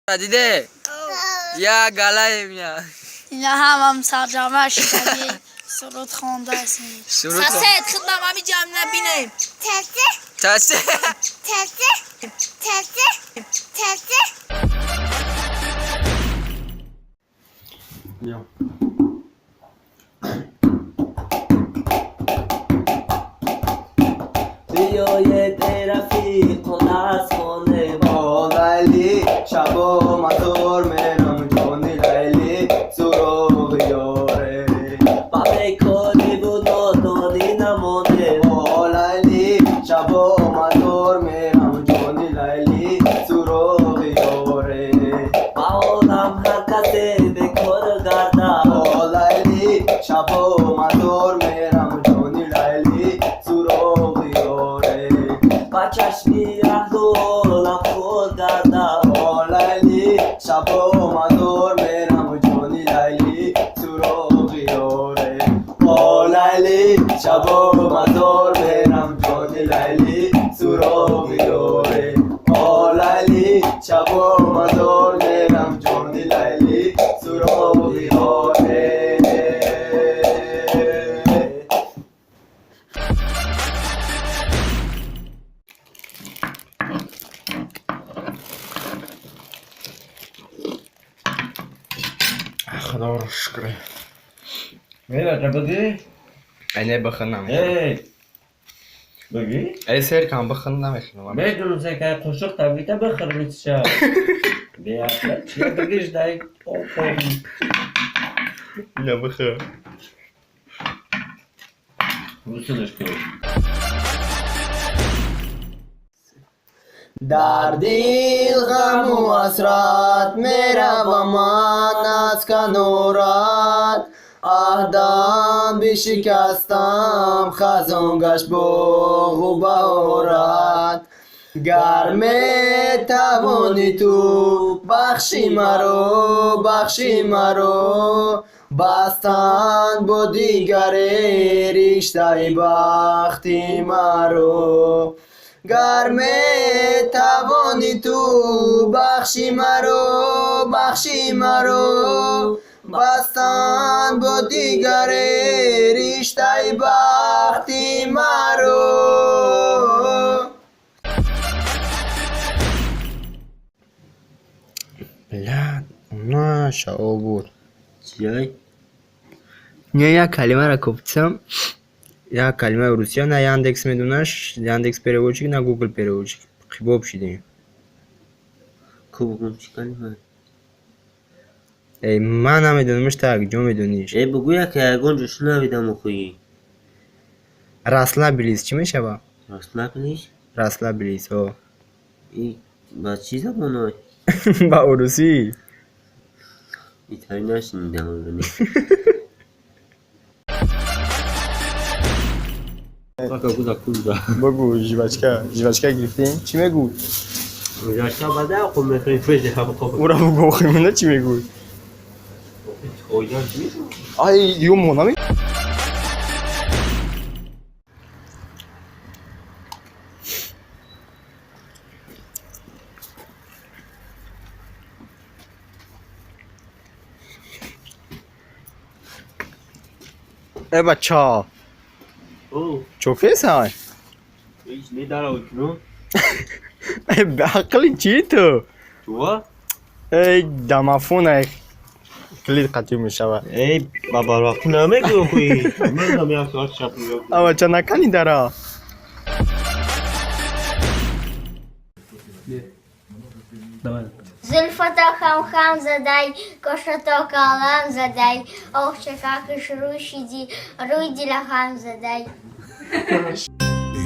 Диде я галаем я. Ина ҳамам сарҷама шидаги суруд хондаастем. Суруд. Сасед хидмам ҳами ҷамъ набинем. Тасе. Биёед, эй рафиқон, аз хоне. О Лайли, шабо мазор мерам, ҷони Лайли, суроғи ёре. Ба бекориву нодонӣ намонем. О Лайли, шабо мазор мерам, ҷони Лайли, суроғи ёре. Ба олам ҳар касе бекор гардад. О Лайли, шабо мазор мерам, ҷони Лайли, суроғи ёре. Ба чашми аҳлу олам хор гардад. О Лайли, шабо мазор мерам, ҷони Лайли, суроғи ёре. О Лайли, шабо мазор мерам, ҷони Лайли, суроғи ёре. О Лайли, шабо мазор мерам, ҷони Лайли, суроғи ёре. Худоро шукр. Мера, бигӣ? Ай, не, бихӯр, намехӯрам. Эй! Бигӣ? Ай, сер кам бихӯр, намехӯрам. Медонӣ, ки қошуқ тавита бихӯр митша. Беақл, чия бигиш дай опом. Не, бихӯр. Гусилаш кун. Дар дил ғаму ҳасрат, меравам ман аз канорат. Аҳдам бишикастам, хазон гашт боғу баҳорат. Гар метавонӣ ту бахши маро, бахши маро, бастанд бо дигаре риштаи бахти маро. Гар метавонӣ ту бахши маро, бахши маро, бастанд бо дигаре риштаи бахти маро. Бля, наша обуд. Чияй? Не, як калимаро кофтам. Як калимаи русия на Яндекс медонаш, Яндекс переводчик, на Google переводчик. Қибоб шидем. Ку бугум, чӣ калима? Эй, ман намедонамш, так ҷо медониш. Эй, бугӯя, ки ягон ҷо шунавидам охӯӣ. Расслабились чӣ мешава? Расслабились? Расслабились, о. И ба чӣ забоной? Ба урусӣ. Итали нашунидам ӯ. Бугӯ, жвачка, жвачка гирифтем. Чӣ мегӯ? Жвачка бада хо мехӯрӣ феҷа хо. Ура, бугӯ, охир чӣ мегӯ? Хоҷан чӣ мешавад? Ай, ё мо наме. Э, бача, О, чофесай? ҳеҷ недаравчуну. Э, беақли чӣ ту? Чува? Эй, домофон ай килид қатъ мешавад. Эй, ба барвақт намегӯ охӯӣ. Ман ҳам як соат шаб мегӯ. А бача, накани дара. Зулфато хам-хам задай, кошато калам задай, ох чакакиш рӯй шиди, рӯй дилахам задай.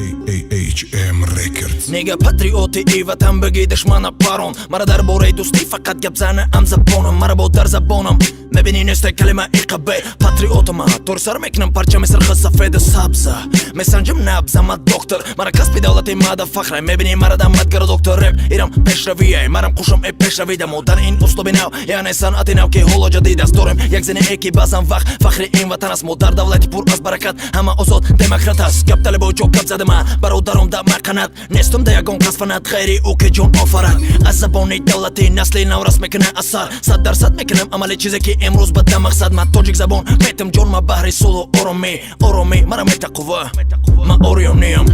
AHM Records. Нега патриоти и ватан, бигӣ душмана парон. Мара дар бораи дӯстӣ фақат гап зана, ам забонам мара бо дар забонам. Мебини, нестай калима иқабе. Патриотама, тор сар мекунам парчами сирхи, сафеду сабза. Месанҷам набзама, доктор. Мара касби давлати мада фахра. Мебини мара дамадгару доктор реп. Ирам пешравия, марам хушам э пешравида. Мо дар ин услуби нав, яъне санъати нав, ки ҳоло ҷадид аст, дорем як зане э ки баъзан вақт фахри ин ватан аст. Мо дар давлати пур аз баракат, ҳама озод, демократ аст. Гап талибо ҷо гап задама, бародаром да мақанат. Нестум да ягон кас фанат, ғайри ӯ ки ҷон офарад. Аз забони давлатӣ насли наврас мекуна асар. 100% мекунам амали чизе ки имрӯз ба да мақсад. Ма тоҷик забон метам ҷон ма баҳри сулҳу оромӣ. Оромӣ мара метақува, ма ориёниям.